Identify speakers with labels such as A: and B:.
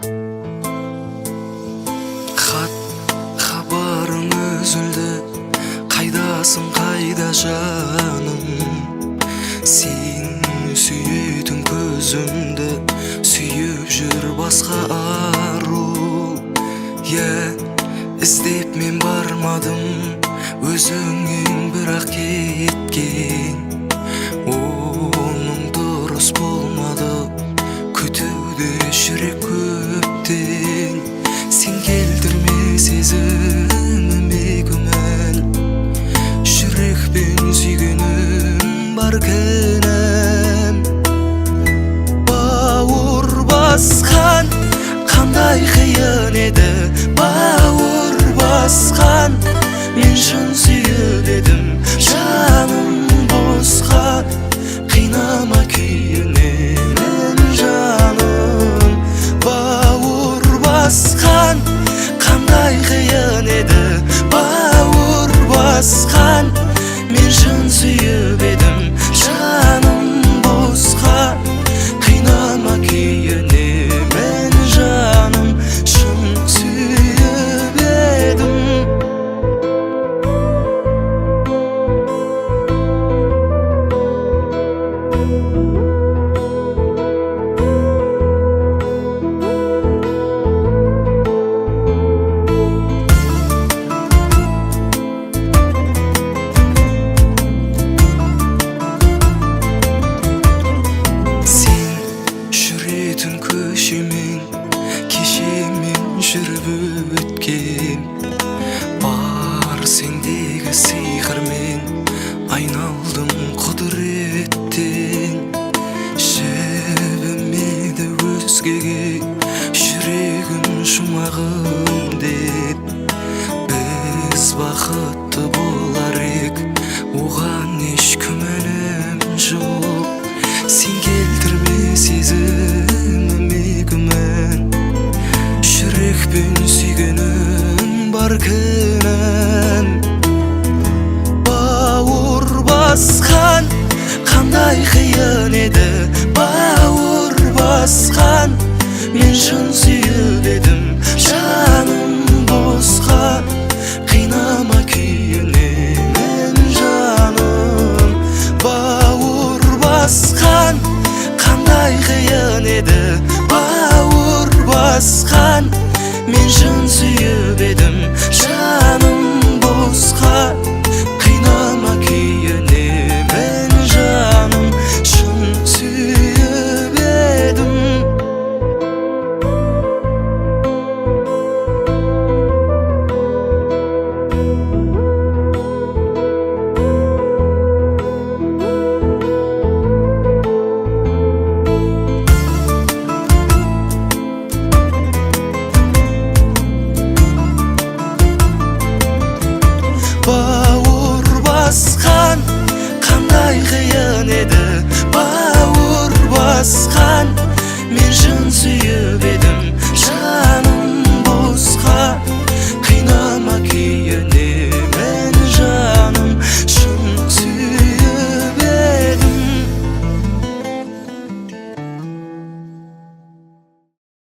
A: Хат хабарың үзілді, қайдасың, қайда жаным? Сен сүйетін көзімді сүйіп жүр басқа ару. Иә, іздеп мен бармадым, өзіңнен бірақ кеткен. Оның дұрыс болмады, күтуде жүрек көптен. Сен келтірме сезіміме күмән, жүрекпен сүйгенім бар кінәм. Бауыр басқан қандай қиын еді, бауыр басқан. Мен шын сүйіп едім, жаным, босқа. Қинама, күйінемін, жаным. Бауыр басқан қандай қиын еді, бауыр басқан. Мен шын сүйіп едім, жаным, босқа. Қинама, күйінемін, жаным, шын сүйіп едім. Сен жүретін көшемен кеше мен жүріп өткен. Бар сендегі сиқырмен айналдым құдіреттен. Жібімеді өзгеге жүрегім жұмағым деп. Біз бақытты болар ек, оған еш күмәнім жоқ. Сен келтірме сезіміме күмән, жүрекпен сүйгенім бар кінәм. Бауыр басқан қандай қиын еді, бауыр басқан. Мен шын сүйіп едім, жаным, босқа. Қинама, күйінемін, жаным. Бауыр басқан қандай қиын еді, бауыр басқан. Мен шын сүйіп едім, жаным, босқа. Қинама, күйінемін, жаным, шын сүйіп едім. Бауыр басқан қандай қиын еді, бауыр басқан.